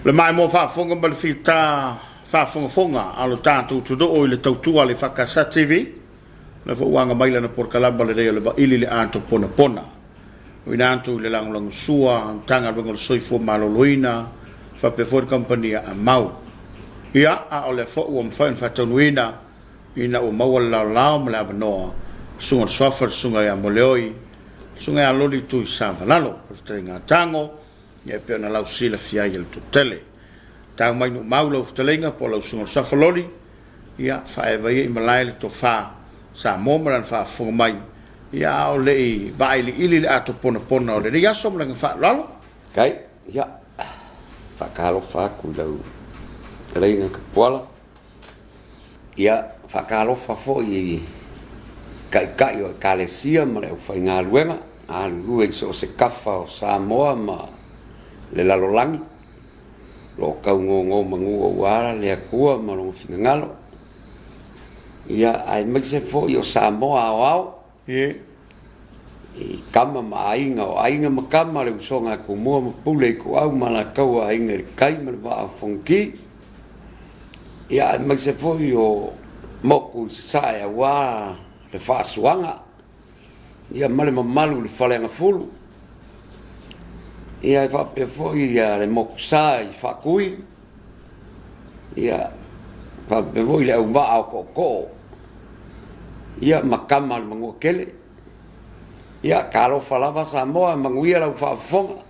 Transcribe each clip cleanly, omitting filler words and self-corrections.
Le maimoa faafofoga ma le fita faafogafoga a lo tatou atunuu i le tautua a le EFKS TV, o lea foi ua aga mai lana polokalama lenei o le Vaili le Ato Ponapona. Uiina atu i le lagolagosua a Matagaluega o le Soifua Maloloina faapea foi le kamupani a Amau. Ia, a o lea foi ua mafai ona faataunuuina ina ua maua le laolao ma le avanoa, Susuga i le Suafa, le Susuga ia Moleoi, le Susuga ia Loli Tuisavalalo, o le fetalaiga a Tago, ia e pei ona lausilafia ai e le toatele. Tau mai Nuumau lau fetalaiga po o lau Susuga i le Suafa Loli, ia faaeva ia i malae le tofa Samoa ma lana faafofoga mai, ia a o le i vaailiili le ato ponapona o lenei aso ma le aga faaaloalo. Kai, ia, faatalofa atu i lau fetalaiga Tapuala. Ia, faatalofa foi i Taitai o Ekalesia ma le aufaigaluega galulue i so o se tafa o Samoa ma le lalolagi, o lo o tau nonomanu aua le Atua ma Lona finagalo. Ia, aemaise foi o Samoa aoao, i Tama ma Aiga, o Aiga ma Tama, le usoga a Tumua ma Pule, Ituau ma Alataua, Aiga i le Tai ma le Vaa o Fonoti. Ia, aemaise foi o motu i Sasae aua le faasuaga, ia ma le mamalu i le Faleagafulu. Ia, e faapea foi le Motusa i Faatui, Ia, faapea foi le auvaa o tootoo, ia ma tama a le Manuatele. Ia, talofa lava Samoa, manuia lau faafofoga.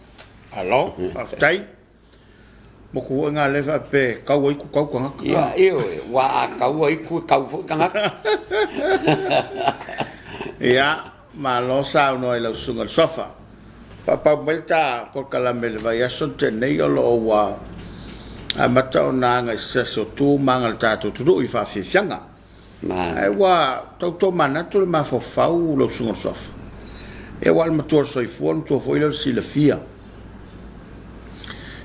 Malo, faafetai. Motu foi ngā le faapea e kau aitu kau tagata. Ia, ioe, ua a kau aitu e kau foi tagata. Ia, Malo saunoa i lau susuga i le Suafa. Faapau mai le ta polokalame i le vaiaso na tea nei o lo o ua amata ona aga i se tasi o tu ma aga le tatou atunuu i faafiafiaga. Ae ua tau tomanatu le mafaufau lau susuga i le Suafa. Ia aua o le matua o le soifua, o le matua foi lea o le silafia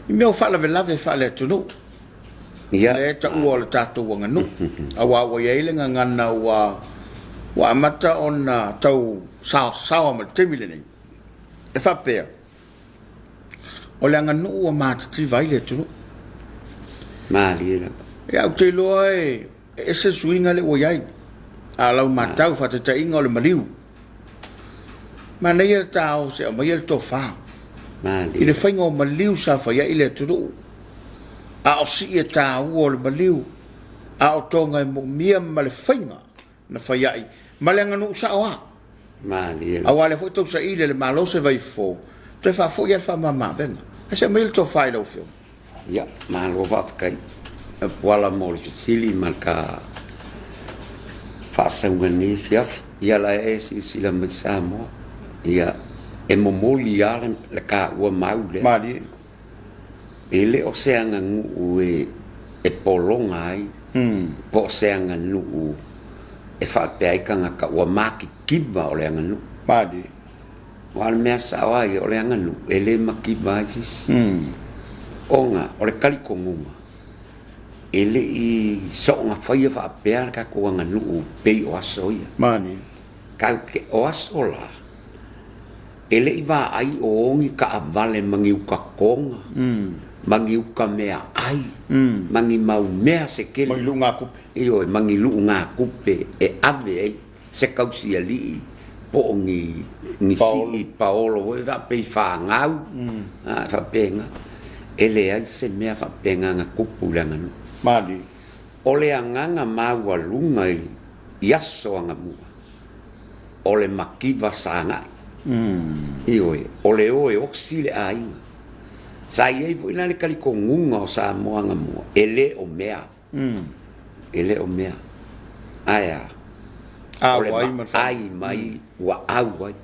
i mea o faalavelave faale-atunuu. Lea e taua o le tatou aganuu, aua ua i ai le gagana ua ua amata ona tau saosaoa mai i le taimi lenei, e faapea, o le aganuu ua matitiva ai le atunuu. Malie lava. Ia, ou te iloa e ese le suiga lea ua i ai. A o lau matau, faataitaiga o le maliu. Manaia le ta o se aumaia le tofa i le faiga o maliu sa fai ai le atunuu, a o sii e taua o le maliu, a o toga e moomia ma le faiga na fai ai ma le aganuu sao a. Aua o lea foi e tau saili e le Malo se vaifofo toe faafoi lava le faamama-avega. Ae se aumaia le tofa i lau Afioga. Ia, malo faafetai Puala mo le fesili ma ka faasauga i lenei afiafi. Ia la e silasila mai Samoa, ia e momoli lava le taua mau lea. Malie. E le o se aganuu e pologa ai, po o se aganuu e faapea ai tagata ua matitiva o le aganuu. Malie. Aua o le mea sao lava ia, o le aganuu e le mativa ai se isi, ona o le talitonuga e le i soona faia faapea le tatou aganuu pei o aso ia. Mani. Tatou te, o aso la, e le i vaai o o ni taavale ma ni uta toga, ma ni uta meaai, ma ni mau mea se tele. Ma ni luugatupe. Ioe, ma ni luugatupe e ave ai se tausialii po o ni ni sii paolo foi faapea i fanau a faapena e leai se mea faapena na tupu i le aganuu. Malie. O le agaga maualuga i aso anamua o le mativa sagai. Ioe, o le o e osi le aiga. Sa i ai foi la le talitonuga o Samoa anamua e le o mea. E le o mea. Ae a? O le vaai mai ua au ai.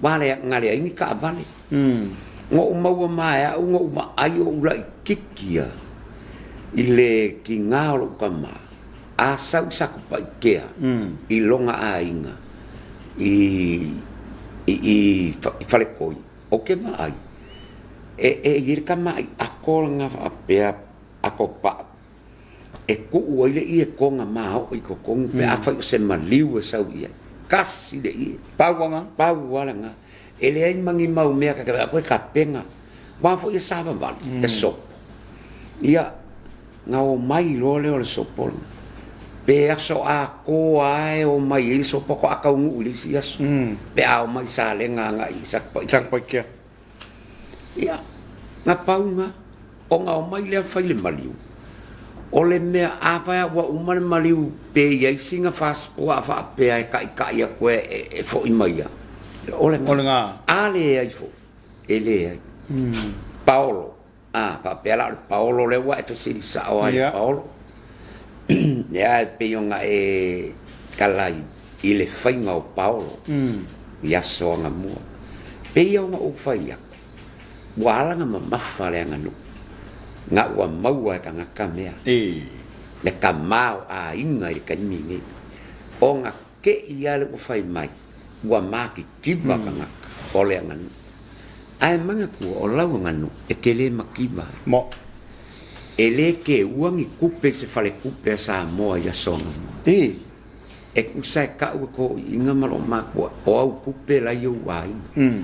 Aua na leai ni taavale. Na ou maua ma e au na ou vaai o ou laitiiti lava i le tiga o lou tama, a sau i Satupaitea i lona aiga i Faletoi, ou te vaai e i ai le tamai ato lena faapea, ato pau. e tuu ai le ie toga maoo i totonu pe afai o se maliu e sau i ai. Tasi le ie. Pau lava. Pau lava lena. E leai ma ni mau mea ta te vaai atu e tapena. Aua foi e savavali, e sopo. Ia, na omai loa lea o le sopo lena. Pe aso atoa lava e omai ai le sopo faatoa taunuu i le isi aso. Pe a omai i Salega agai i Satupaitea. Satupaitea. Ia, na pau na, ona omai lea fai le maliu. O le mea, afai lava ua uma le maliu pe i ai sina fasipoa a faapea e taitai atu e foi mai lava, o lena. O lena. A leai foi, e leai. Paolo, A faapea la o le paolo lea ua e fesili sao lava i le paolo. Lea e pei ona e tala i le faiga o paolo i aso anamua. Pei ona ou fai atu, ua ala ona mamafa le aganuu, na ua maua e tagata mea, le tama o aiga i le taimi lenei. Ona te i lava lea ua fai mai, ua matitiva tagata o le aganuu. Ae manatua o lau aganuu e te le mativa ai. Mo. E le teua ni tupe i se faletupe a Samoa i aso anamua. I. E tusa e tau e toiina ma loo matua o au tupe la i ou aiga.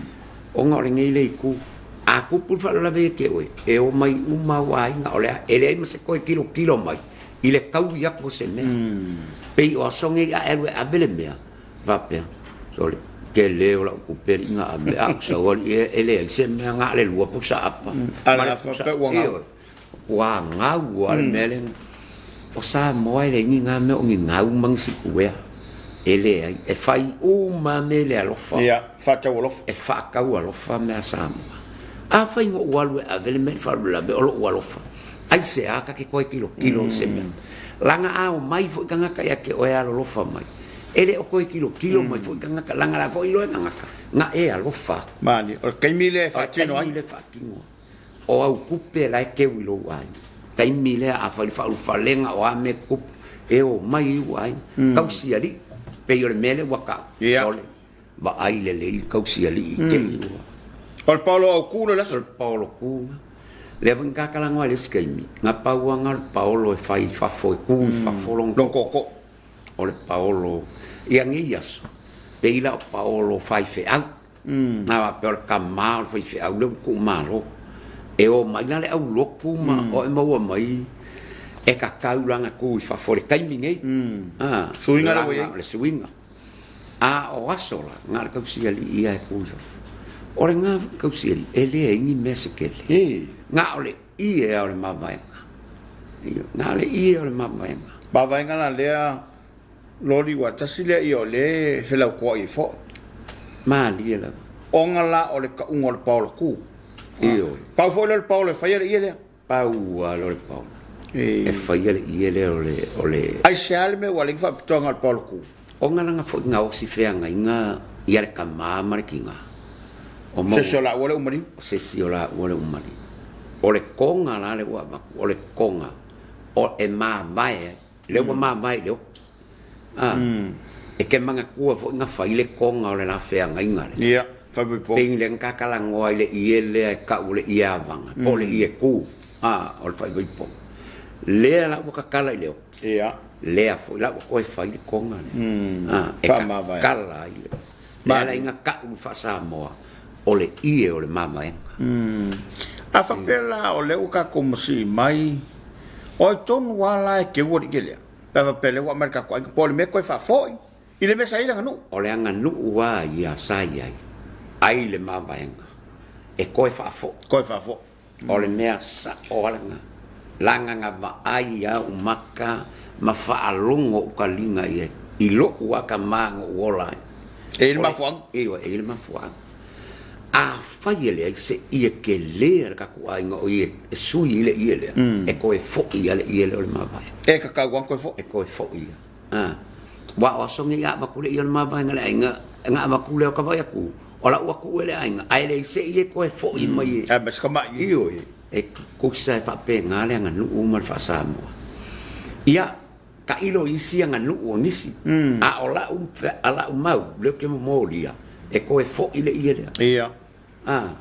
Ona o lenei le itu, a tupu le faalavelave ia te oe, e omai uma au aiga, o le a, e leai ma se toe tilotilo mai i le taui atu o se mea. Pei o aso nei a e alu e ave le mea, faapea, sole, tele o lau tupe alii na ave, a ou sau alii e leai se mea, na o le lua pusa apa. A le faapea ua gau. Ua gau lava le mea lea. O Samoa e leai ni na mea o ni gau ma ni sikuea. E leai. E fai uma lava mea i le alofa. Ia, faatau alofa. E faatau alofa mea a Samoa. Afai na ou alu e ave le mea i le faalavelave o lou alofa, aisea ta te toe tilotilo i se mea? Leaga a omai foi tagata ia te oe e alolofa mai, e le o toe tilotilo mai foi tagata, leaga o la foi e iloa e tagata na e alofa atu. Malie. O le taimi lea e faatino ai. O le taimi lea e faatino ai. O au tupe la e keu i lou aiga. Taimi lea afai le faaulufalega o a mea e tutupu, e omai i ou aiga. Tausi alii, pei o le mea lea ua tau, sole, vaai lelei le tausi alii i te i ua. O le paolo autu le aso. O le paolo tu na. Lea foi na ta talanoa i le isi taimi, na pau lava na o le paolo e fai i fafo, e tu i fafo lona tootoo. O le paolo ia nei aso, pei la o paolo faifeau. Na faapea o le tama o le faifeau lea ua tuumalo. E o mai la le aulotu ma o e maua mai e tatau la ona tu i fafo i le taimi nei. Suiga lea ua i ai. O le suiga. A o aso la, na o le tausialii lava e tu i fafo. O lena foi tausialii, e leai ni mea se tele. Na o le ie lava o le mavaega. Na o le ie o le mavaega. Mavaega la lea Loli ua tasi lea ia o lea e felautoai ai foi. Malie lava. Ona la o le tauga o le paola tu. Ioe. Pau foi lea o le paola e faia le ie lea. Pau lava lea o le paola. E faia le ie lea o le, o le. Aisea le mea ua alai ni faapitoaga o le paola tu? Ona lana foi gaosi feagaiga ia le tama ma le tina. O maua. Sesi o laua lea ua maliu. O sesi o laua lea ua maliu. O le koga la lea ua avatu, o le koga o e mavae ai. Lea ua mavae i le oki. A, e te manatua foi na fai le koga o le la feagaiga lea. Ia, fai mai po. Pei lea na ta talanoa i le ie lea e tau o le ie avaga, po o le ie ku, a, o le faivaipoga. Lea la ua tatala i le oki. Ia. Lea foi la ua toe fai le koga lea. A, e tatala ai le. Le ala ai na tau i faa-Samoa, o le ie o le mavaega. A faapea la o lea ua tatou masii mai, o ai tonu lava la e teu alii lea? Pe a faapea o lea ua aumai le tatou aiga, po o le mea toe faafoi i le mea sa i ai le aganuu? O le aganuu lava ia sa i ai, ai le mavaega, e toe faafoi. Toe faafoi. O le mea sao lava lena. Leaga na vaai au maka ma faalogo ou taliga i ai, i lou lava tama na ou ola ai. E i ai le mafuaaga. Ioe, e i ai le mafuaaga. Afai e leai se ie tele a le tatou aiga o ie e sui ai le ie lea, e toe foi lava le ie lea o le mavaega. E tatau lava ona toe foi. E toe foi lava. Aua o aso nei a avatu le ie o le mavaega i le aiga, na avatu lea o ka vaai atu, o lau atu e le aiga, ae leai se ie toe foi mai e. Ae ma se tamai. Ioe, e tusa e faapena le aganuu ma le faa-Samoa. Ia, tailo i isi aganuu o nisi, a o lau, a lau mau, lea ou te momolia, e toe foi le ie lea. Ia. A,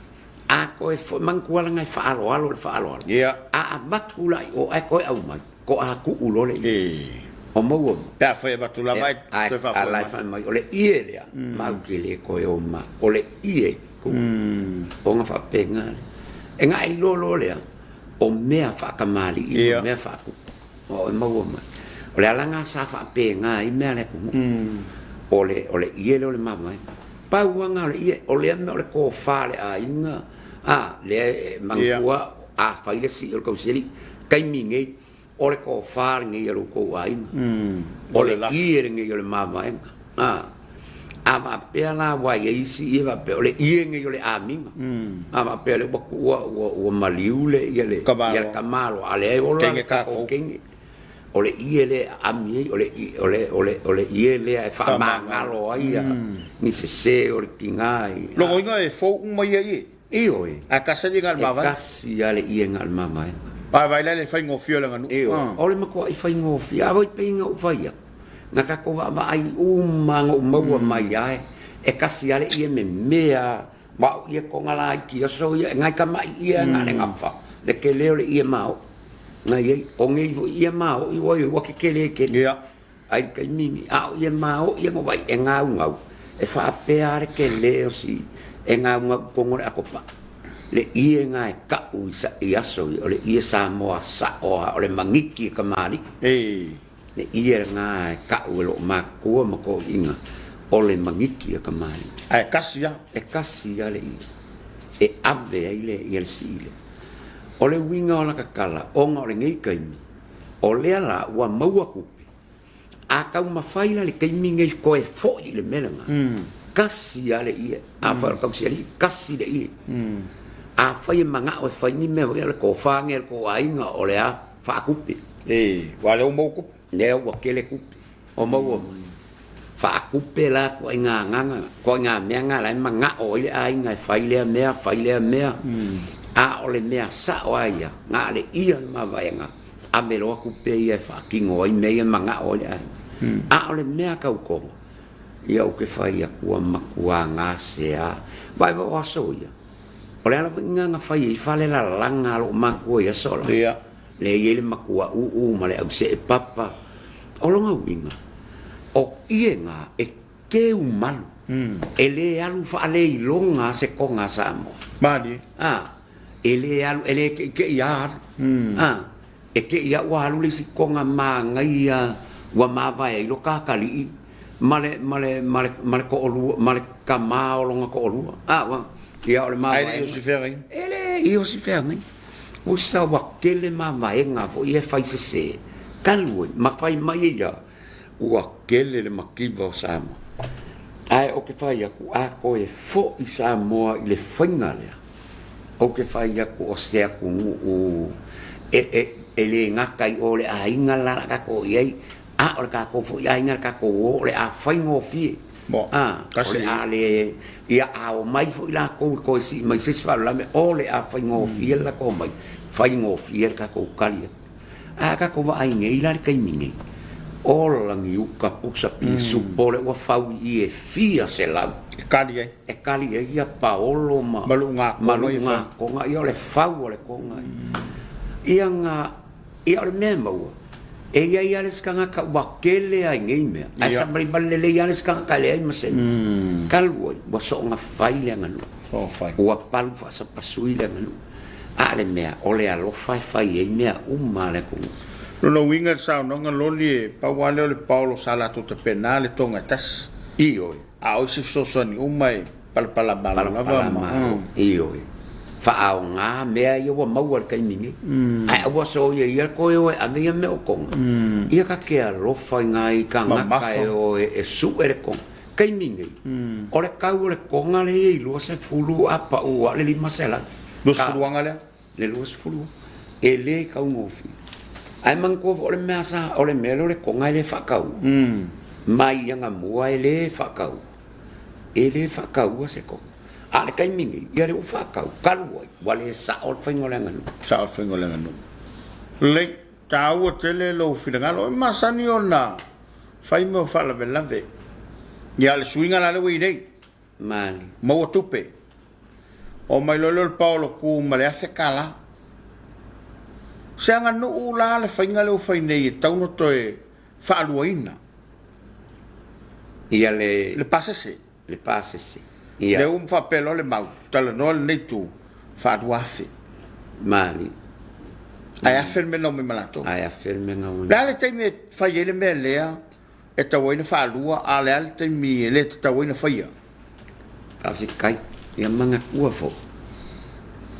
a toe foi, manatua leaga e faaaloalo le faaaloalo. Ia. A avatu la i o ae toe aumai, toa tuu loa le ie. O maua mai. Pe afai e avatu lava ae toe faafoi mai. Ae mai, o le ie lea, matou te le toe o ma, o le ie tuu. Ona faapena lea. E na iloa loa lea, O mea faatamalii ma mea faatupu o e maua mai. O le ala lena sa faapena ai mea a le atunuu. O le o le ie lea o le mavaega. Pau lava lena o le ie, o lea mea o le tofa a le aiga, a, lea e manatua a fai le sii o le tausialii, taimi nei, o le tofa lenei a lo outou aiga, o le ie lenei o le mavaega. A, a faapea la ua i ai isi ie faapea o le ie lenei o le amiga, a faapea lea ua tuua ua, ua maliu le, ia le, ia le tamaloa, a lea e ola le tatou teine. O le ie lea e aami ai, o le, o le, o le, o le ie lea e faamagalo ai ia ni sese o le tiga i. Logoina e fou uma ia ie. Ioe. Ae tasi le ie na o le mavaega. E tasi lava le ie na o le mavaega. Ae vaai la i le faigofie o le aganuu. Ioe. O le matuai faigofie. A pei na ou fai atu, na tatou vaavaai uma na ou maua mai lava e tasi lava le ie memea ma au ie toga laiti aso ia, e nai tamai ie na o le gafa, le tele o le ie maoʻi na i ai. O nei foi ie maoʻi ua i ai ua tetele tele. Ia. Ai le taimi ni a o ie maoʻi e vaai e gaugau, e faapea lava le tele o si e gaugau i totonu o le atopaʻa. Le ie na e taʻu i, sa, i aso ia, o le ie Samoa saʻo lava, o le magiki e kamaliʻi. E. Le ie na e taʻu e loo matua ma toeaiina, o le magiki a kamaliʻi. Ae tasi lava. E tasi lava le ie e ave ai le, ia le sii lea. O le uiga o laka tala, ona o lenei taimi, O lea la ua maua tupe, a taumafai la le taimi nei toe foi i le mea lena, tasi lava le ie. Afai o le tausialii, tasi le ie. Afai e manao e fai ni mea foi, o le tofa nei a le tou aiga, o le a? Faatupe. E, aua o lea ua maua tupe. Lea ua tele tupe, ua maua mai. Faatupe la ituaiga agaga, ituaiga mea na la e manao ai le aiga e fai lea mea, fai lea mea. A o le mea sao lava ia, na o le ia le mavaega, ave loa tupe ia e faatino ai mea ia e manao ai le aiga. A o le mea tau toga, ia ou te fai atu ua matua gasea. Vaai o aso ia, o le ala foi lena na fai ai fale lalaga a lou matua i aso la. Lea e i ai le matua uu ma le ausee papa. O lona uiga, o ie na e keu malu, e le alu faaleiloga se toga a Samoa. Malie. A, e le alu, e le keʻikeʻi a alu. A, e keʻi a ua alu le isi toga manaia ua mavae ai lo kakalii ma le, ma le, ma le, ma le toalua, ma le tama o lona toalua. A, ua, ia o le mavaega. Ae le i o se feagaiga. E le i o se feagaiga. Usa ua tele mavaega foi ia e fai sese talu ai ma fai mai ai ia ua tele le mativa o Samoa. Ae ou te fai atu a toe foi Samoa i le faiga lea, ou te fai atu o se atunuu e, e, e le gata i o le aiga la la tatou i ai, a o le tatou foi aiga le tatou o, o le a faigofie. Mo, A, o le a le, ia a omai foi latou e toe sii mai se isi faalavelave, o le a faigofie le latou omai, faigofie le tatou tali atu. Ae a tatou vaai nei la i le taimi nei, ola niuka, pusa, pisupo, lea ua fau i i e fia selau. E kali ai. E kali ai ia paolo ma, ma luuga toga, ia o le fau o le toga. Ia na, Ia o le mea e maua, e i ai lava le isi tagata ua tele lava i nei mea, ae savalivali lelei lava le isi tagata e leai ma se mea. Talu ai, ua soona fai le aganuu, ua palu faasapasui le aganuu. A o le mea, o le alofa e fai ai mea uma a le atunuu. Lona uiga i le saunoaga loli e pau lava lea o le paolo sa latou tapena le toga e tasi. Ioe. A o isi fesoasoani uma e palapala malo lava ma. Ioe. Faaaoga mea ia ua maua i le taimi nei. Ae aua soia ia toe o e ave ia mea o toga. Ia ta te alofa i nai tagata e o e sue le toga. Taimi nei, o le tau o le toga lea e i ai 20 a pau lava le 500. 20 aga lea? Le 20 e le taugofie. Ae manatua foi o le mea sa, o le mea lea o le toga e le faataua. Mai anamua e le faataua. E le faataua se toga. A o le taimi nei, ia lea ua faatau, talu ai, ua le sao le faiga o le aganuu. Sao le faiga o le aganuu. Lelei, taua tele lou finagalo. E masani ona fai mea o faalavelave. Ia, o le suiga la lea ua i ai nei. Mali. Maua tupe. Omai loa lea o le paolo ku ma le $1,000. Se aganuu la le faiga lea ua fai nei e tatau ona toe faaluaina. Ia le. Le pasese. Le pasese. Ia. Lea ua faapea loa le mau, talanoa lenei itu, faa-2000. Mali. Ae afe le mea na omai ma latou. Ae afe le mea na omai. O le a le taimi e fai ai le mea lea e tatau ai ona faalua, a o le a le taimi e le tatau ai ona faia? Faafetai. Ia manatua foi,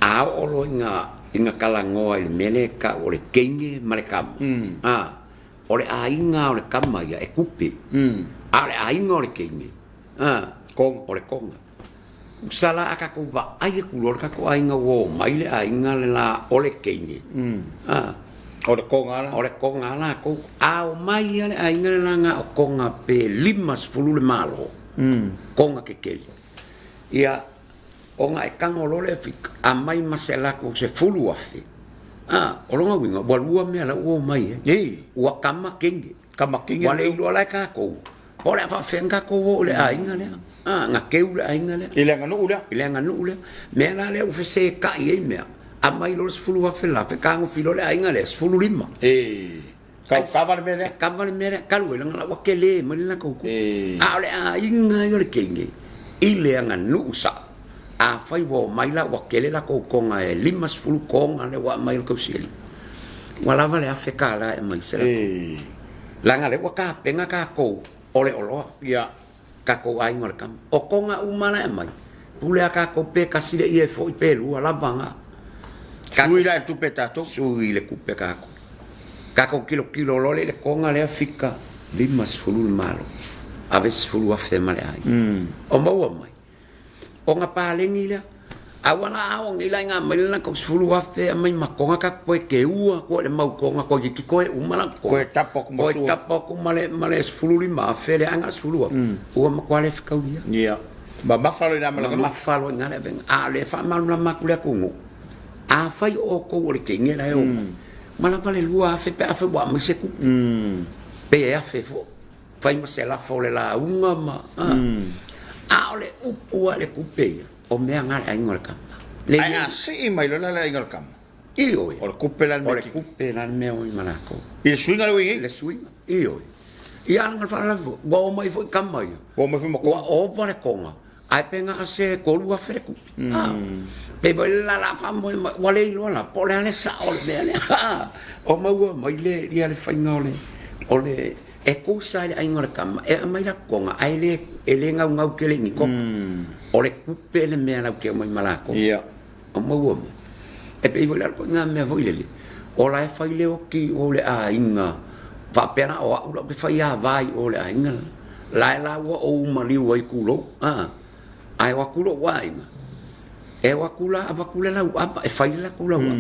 a oo loa ina ina talanoa i le mea lea e tau o le teine ma le tama, a, o le aiga o le tama ia e tupe, a o le aiga o le teine, a, o le koga. Tusa la a tatou vaai atu loa le tatou aiga ua omai le aiga le la o le teine, a, O le koga la. O le koga latou. A omai lava le aiga le la na o koga pe 50 le malo, koga tetele. Ia, ona e tago loa lea fika, aumai ma se latou 10,000, a, o lona uiga ua lua mea la ua omai ai. Ii. Ua kama teine. Kama teine. Ua le iloa la e tatou, po o le a faapefea ona tatou o i le aiga lea, a, na keu le aiga lea. I le aganuu lea. I le aganuu lea. Mea la lea ua fesetai ai mea, aumai loa le 10,000 la, fetagofi loa le aiga lea, 15. Ee. Tau kava le mea lea. E kava le mea lea, talu ai leaga la ua tele mai le latou tupe. A o le aiga ia o le teine i le aganuu sao, afai ua omai la ua tele latou toga e 50 toga lea ua aumai e le tausialii, ua lava le $1,000 e aumai se latou. Leaga lea ua tapena tatou o le oloa. Ia. Tatou aiga o le tama. O toga uma la e aumai, pule a tatou pe tasi le ie foi pe lua lava na. Sui la i le tupe a tatou. Sui i le tupe a tatou. Tatou tilotilo loa lea i le toga lea fika 50 le malo. Ave 10,000 ma le aiga. O maua mai. Ona paleni lea. A ua la ao nei la ina aumai le latou 10,000 aumai ma toga tatou toe teua atu i le mau toga toeitiiti toe uma latou toga. Toe tapa atu ma sua. Toe tapa atu ma le ma le 15,000 lea ae na o le 10,000. Ua matua le fetauia. Ia. Mamafa loa i ina ma le aganuu. Mamafa loa i ina le avega. A o lea e faamalamalama atu le atunuu, afai o outou o le teine la e omai, ua lava le 2,000 pe afai ua aumai se tupe. Pe 1,000 foi. Fai ma se lafo o le lauga ma a o le upu a le tupe ia, o mea na le aiga o le tama. Le Ae a sii mai loa la le aiga o le tama. Ioe. O le tupe la le mea. O le tupe la le mea o i ma latou. I le suiga lea ua i ai. I le suiga. Ioe. Ia ala faalavelave foi, ua omai foi tama ia. Ua omai foi ma toga. Ua ova le toga. Ae pe na o se 3,000 le tupe. Pei foi le la la faamoe mai, ua le iloa la po o le a le sao o le mea lea. O maua mai le ia le faiga o le o le e tusa ai le aiga o le tama e aumai la toga ae le e le gaugau tele i ni toga. O le tupe le mea latou te omai ma latou. Ia. O maua mai. E pei foi la o le ituaiga mea foi lele, o la e fai le oti o le aiga faapea la o au la ou te fai ava i o le aiga la. La e la ua ou maliu ai tulou, a. Ae o atu lou aiga, e o atu la avatu le lauava e fai le latou lauava.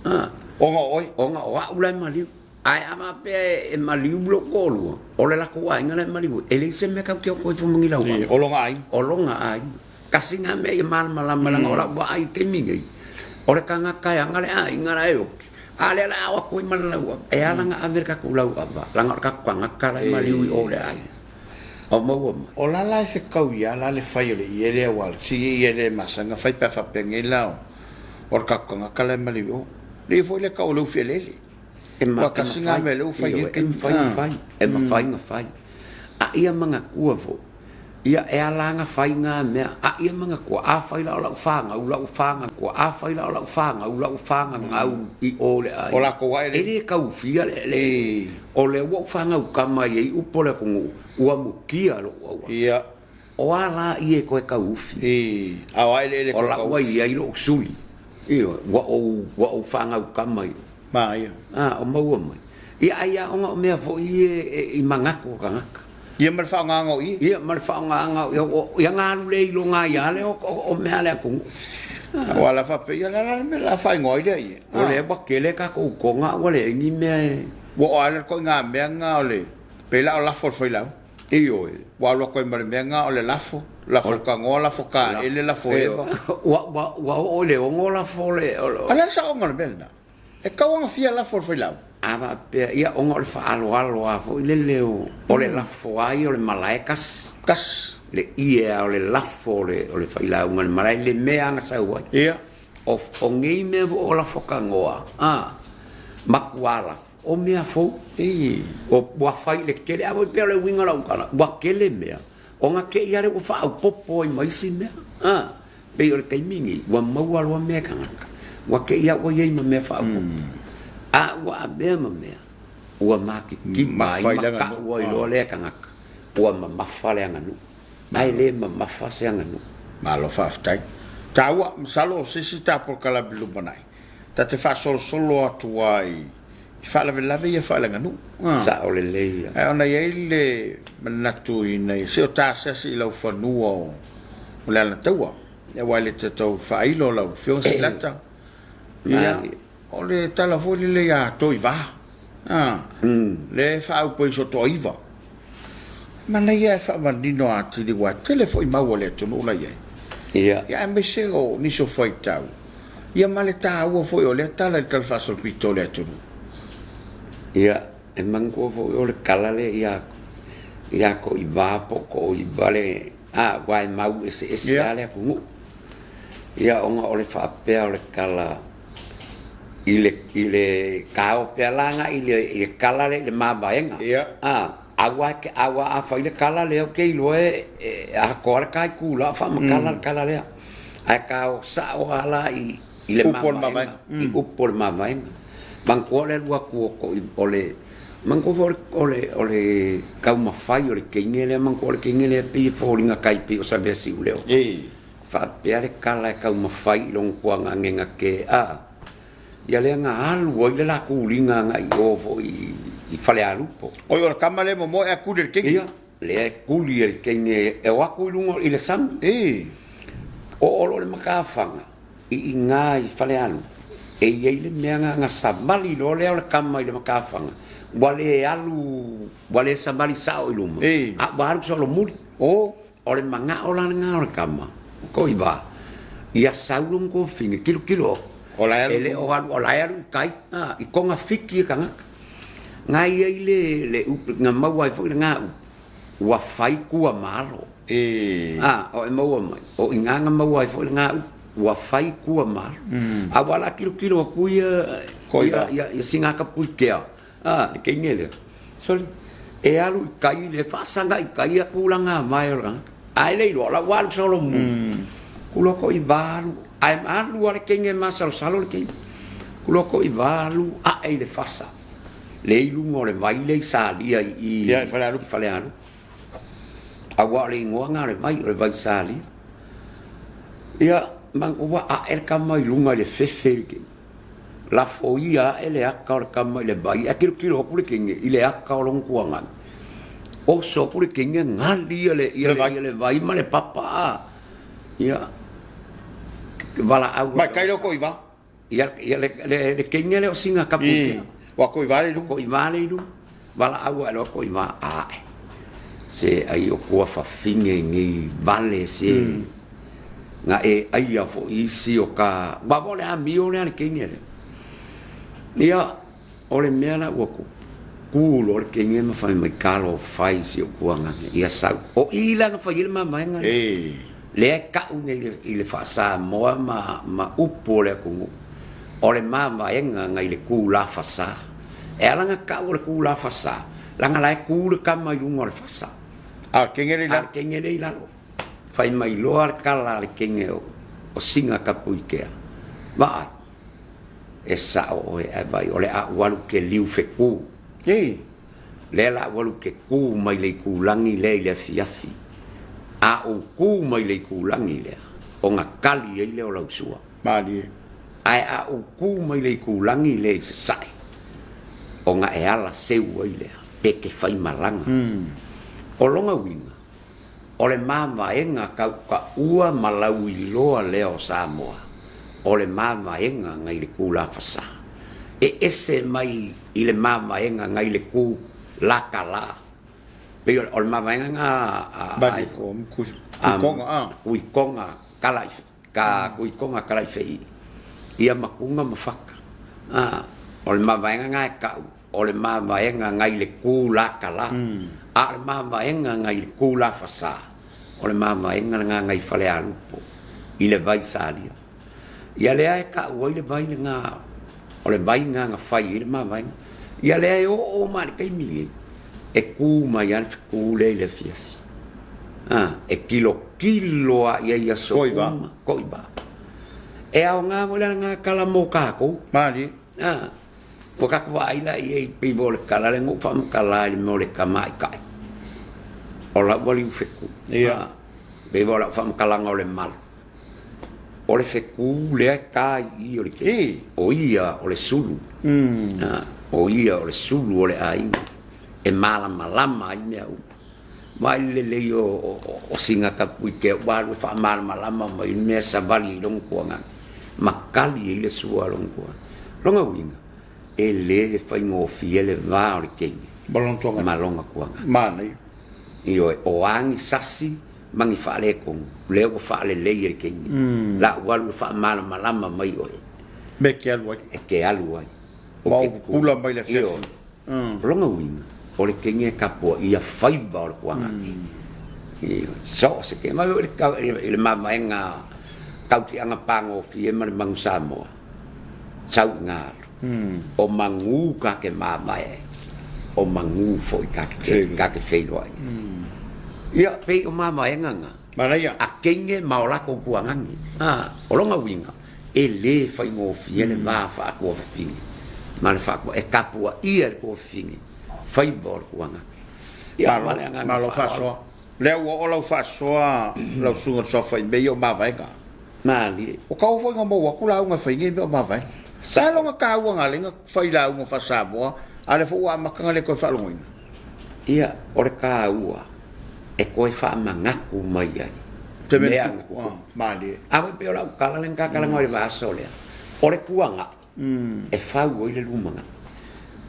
A. Ona o oe. Ona o au la e maliu. Ae a faapea e maliu lou toalua, o le latou aiga la e maliu ai, e leai se mea tatou te o atu ai fua ma ni lauava. O lona aiga. O lona aiga. Tasi na mea ia malamalama leaga o lau vaai i le taimi nei, o le tagata e aga le aiga la e oti, a lea o le a o atu ai ma le lauava. E ala ona ave le tatou lauava, leaga o le tatou tagata la e maliu i o i le aiga. O maua mai. O la la e fekau ia la le fai o le ie lea aua o le ti ie lea e masani ona fai pe a faapea nei la o le tatou tagata la e maliu i o. Le ie foi lea e tau o le ufi eleele. E Aua tasi na mea lea ua fai nei le E mafai ona fai, e mafai ona fai. A ia manatua foi, ia e ala ona fai na mea, a ia manatua, afai la o lau fanau, lau fanau, afai la o lau fanau, lau fanau i o i le aiga. O latou ae le. E le taufia le, le, o lea ua ou fanau tama i ai upu o le atunuu, ua mutia lou auala. Ia. O a la ia e toe tauufi? A o a eleele e toe tauufi? O la ua i ai lou suli, ioe, ua ou, ua ou fanau tama i. Manaia. A, o maua mai. Ia, ai lava ona o mea foi ia i manatu o tagata. Ia ma le faaaogaga o ie. Ia ma le faaaogaga o ie. Ia na alu le iloga ai lava lea o mea a le atunuu. Aua la faapea, ia o le a la le mea o le a faaigoa ai lea ie? O lea ua tele tatou toga a ua leai ni mea e. Ua oo lava le ituaiga mea lena o le, pei la o lafo o le failauga. Ioe. Ua alu atu ai ma le mea lena o le lafo, lafo tanoa, lafo taele, lafo eva. Ua oo i le 6 lafo o le. A o le a le saoga o le mea lena? E tau ona fia lafo le failauga. A faapea, ia ona o le faaaloalo lava foi lele o, o le lafo lava ia o le malae tasi. Tasi. Le ie lava o le lafo o le, o le failauga i le malae, le mea lava na sau ai. Ia. O, o nei mea foi o lafo tanoa, a, matua lafo, o mea fou. Ii. O, ua fai i le tele, a foi pei o le uiga o lau tala, ua tele mea, ona te i lava lea ua faaopoopo ai ma isi mea, a. Pei o le taimi lenei, ua maua loa mea e tagata, ua te i lava ua i ai ma mea faaopoopo. A ua avea ma mea ua makitima ai ma kau ai loa lea tagata, ua mamafa le aganuu. Ae le mamafa se aganuu. Malo faafetai. Taua, masalo o se isi ta polokalame lumanai, ta te faasolosolo atu ai i faalavelave ia faaleaganuu. Sao lelei ia. Ae ona i ai le manatu ina ia se o ta asiasi i laufanua o le Alataua, aua e le toe tau faailo lau Afioga Silata. Ia, o le tala foi lele ia Toiva, lea e faaupu ai i Sotoaiva. Manaia e faamanino atili aua e tele foi mau a le atunuu la i ai. Ia. Ia aemaise o nisi o faitau, ia ma le taua foi o lea tala i le talafaasolopito o le atunuu. Ia, e manatua foi o le tala lea ia ia Toiva po o Toiva le a aua e mau eseese lava le atunuu. Ia ona o le faapea o le tala i le i le kao pea la agai i le i le tala lea i le mavaega. Ia. A, aua e te aua a fai le tala lea ou te iloa e e atoa le ta itula o faamatala le tala lea. Ae kao sao lava la i i le mavaega, i upu o le mavaega. Manatua o le alu atu o toi o le manatua foi o le o le taumafai o le teine lea manatua o le teine lea pei e foliga tai pei o Saveasiuleo. Faapea le tala e taumafai i lona tuagagega te a ia lea na alu ai le latou uliga agai i o foi i Falealupo. Oi o le tama lea e momoe ae tuli e le teine. Ia, lea e tuli e le teine e o atu i luga i le sami. Oo loa le matafaga i ina i Falealupo, e i ai le mea na na savali loa lea o le tama i le matafaga, ua le alu, ua le savali sao i luma, a ua alu solomuli. O le manao la lena o le tama, o Toiva, ia sau lona tuafafine, tilotilo atu, O la e alu e le o alu, o la e alu i tai, a, i togafiti e tagata. Na i ai le, le upu, na maua ai foi lena upu, ua fai tua ma alo. A, o e maua mai, o i ina na maua ai foi lena upu, ua fai tua ma alo. A ua la tilotilo atu ia, Toiva. ia, ia, ia Sigatapuikea, A, le teine lea, sole, e alu i tai le faasaga i tai a tulaga vae o le tagata. Ae le iloa, o la ua alu solomuli. Kulo ko i valu, ae alu a le teine e masalosalo le teine. Kulo ko i valu ae i le fasa, le i luga o le vai le i Salia i i, Ia, i Falealupo. i Falealupo. Aua o le igoa na o le vai, o le vai Salia. Ia, ma ua ae le tama i luga i le fefe i le teine. Lafoia ae le aka o le tama i le vai, ae tilotilo atu le teine i le aka o lona tuagana. Oso atu le teine gali ia le, ia le, ia le vai ma le papa. A. Ia, valaau. Mai kai leo ko iva. Ia, ia le, le, le teine lea o Singa Kapuitea. Ua ko iva le ilu. Ko iva le ilu. Valaau ae loa ko iva ae. Se ai o kua fafine nei vale se. Na e aia foi isi o ka aua foi o le amio lea a le teine lea. Ia, o le mea la ua tupu, tu loa le teine ma fai mai, Talofa i si ou tuagana, ia sau. O i la na fai ai le mavaega lea, lea e tau nei i le faa-Samoa ma, ma upu o le atunuu, o le mavaega nai le tulafasa. E ala na tau o le tulafasa, leaga la e tu le tama i luga o le fasa. A o le teine lea i lalo. A o le teine lea i lalo. Fai mai loa le tala a le teine o Singa Tapuikea, Vaai, e sao oe ae vaai o le a ou alu ke liu feku. Ei! Lea la ou alu ke ku mai le itulagi lea i le afiafi. A ou ku mai le itulagi lea, ona kali ai lea o lau sua. Malie. Ae a ou ku mai le itulagi lea i sasae, ona e ala seu ai lea, pe te fai malaga. O lona uiga, O le mavaega taukaua ma lauiloa lea o Samoa, o le mavaega nai le Tulafasa. E ese mai i le mavaega nai le Tu latala. Pei o le mavaega na a Kuikoga kala ka Kuikoga kala i Feii, ia Makuga ma Faka. O le mavaega na e kau o le mavaega ngai le ku latala, a o le mavaega ngai le ku lafasa, o le mavaega lena ngai Falealupo i le vai Salia. Ia lea e tau ai le vai lena, o le vai lena na fai ai le mavaega. Ia lea e oo mai i le taimi lenei, e ku mai lava le fetu lea i le afiafi. A, e tilotilo lava i ai i aso uma, Koiva. E aoga foi la lena tala mo tatou. Malie. A. Ua tatou vaai la i ai pei o le tala lea na ou faamatala i le mea o le tamaitai o lau alii fetu. Ia. Pei o lau faamatalaga o le malu. O le fetu lea e ta i i o le Ii. O ia o le sulu. O ia o le sulu o le aiga e malamalama ai mea uma. Vaai i le lelei o sina Tapuitea ua alu e faamalamalama mai le mea e savali ai lona tuagaga ma tali ai le sua a lona tuagaga. Lona uiga, e le faigofie le va o le teine Ma lona tuagaga. ma lona tuagaga. Manaia. Ioe, o a ni sasi ma ni faaletonu, lea ua faalelei e le teine. La ua alu e faamalamalama mai oe. Mea e te alu ai. E te alu ai. Ma ou pupula mai le afiafi. O lona uiga, o le teine e tapuaia faiva o le tuagaga. So o se teine, ma i le mavaega tautiaga pagofie ma le manu Samoa, sau i galo. O manu ta te mavae ai, o manu foi ta te feiloai ai. Ia, pei o mavaega na, a teine ma o latou tuagagi. O lona uiga, E le faigofie le va faa-tuafafine ma le faa-tua e tapuaia e le tuafafine faiva o le tuagaga. Ia, ma le agaga Malo faaaloalo. faasoa. Lea ua oo lau faasoa lau susuga i le Suafa i mea ia o mavaega. Malie. Ua kaua foi na maua atu lauga e fai nei mea o mavaega. Sa Sao. lona taua na ala ai na fai lauga faa-Samoa, a o lea foi ua amata na le toe faalogoina. Ia, o le taua e toe faamanatu mai ai Te mea mea tupu, na tutupu. Malie. A foi pei o lau tala lea na ta talanoa i le vaiaso lea, o le tuanai e fau ai le lumanai.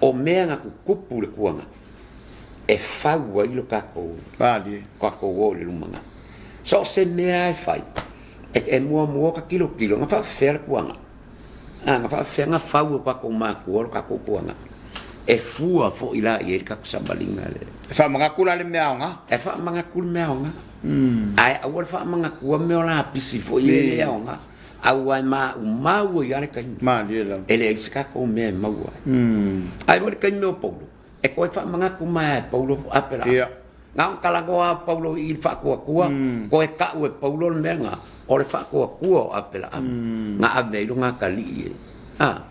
O mea na tutupu i le tuanai e fau ai lo tatou, Malie. tatou o i le lumanai. So o se mea lava e fai, e muamua ta tilotilo na faapefea le tuanai. A na faapefea na fau e o tatou matua lo tatou tuanai. E fua foi la i ai le tatou savaliga lea. E faamanatu la le mea aoga. E faamanatu le mea aoga. Ae aua le faamanatua mea o lapisi foi ia e le aoga. Aua e maumau ai lava le taimi. Malie lava. E leai se tatou mea e maua ai. Ae foi le taimi o Paulo, e toe faamanatu mai lava e Paulo Apelaa. Ia. Na ona talanoa lava o Paulo i le faatuatua, toe tau e Paulo le mea lena, o le faatuatua o Apelaa, na ave ai lona atalii e. A.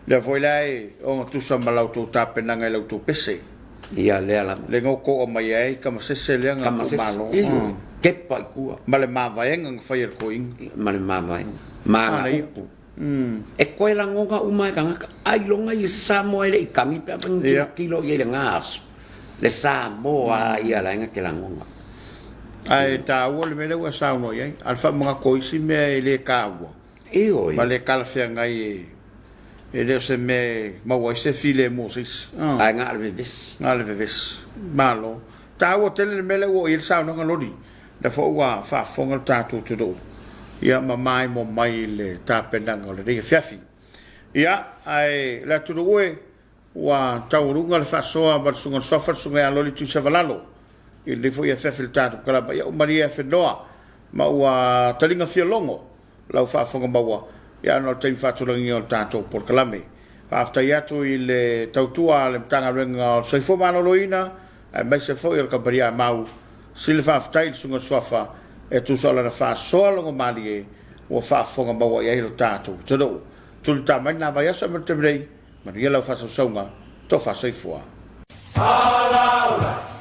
Lea foi la e ogatusa ma la outou tapenaga i la outou pese. Ia lea lava. Lea na outou aumai ai tamasese lea na Tamasese, malo. ioe, kepa i tua. Ma le mavaega na fai e le toeaina. Ma le mavaega. Ma ana upu. E toe lagona uma e tagata. Ailoga ia se Samoa e le i tagi pe afai na tilotilo i ai i lena aso. Le Samoa lava ia la e na te lagona. Ae taua le mea lea ua e saunoa i ai, a o le faamanatu o isi mea e le taua. Ioe. Ma le talafeagai e le o se mea e maua ai se filemu o se isi. Ae na o le vevesi. Na o le vevesi. Malo. Taua tele le mea lea ua oo i ai le saunoaga loli. Lea foi ua faafofoga le tatou atunuu ia ma maimoa mai i le tapenaga o lenei afiafi. Ia, ae le atunuu e, Ua taualuga le faasoa ma le Susuga i le Suafa, le Susuga ia Loli Tuisavalalo i lenei foi afiafi i le tatou kalaba. Ia ua malie afenoa ma ua taliga fialogo lau faafofoga maua ia ona o le taimi faatulagiga o le tatou polokalame. Faafetai atu i le tautua a le Matagaluega o le Soifua Maloloina aemaise foi o le Kamupani Amau. Sili faafetai i le Susuga i le Suafa e tusa o lana faasoa logomalie ua faafofoga maua i ai lo tatou atunuu. Tulita mai lena vaiaso ae mo le taimi nei, Manuia lau faasausauga, tofa soifua. Alaula.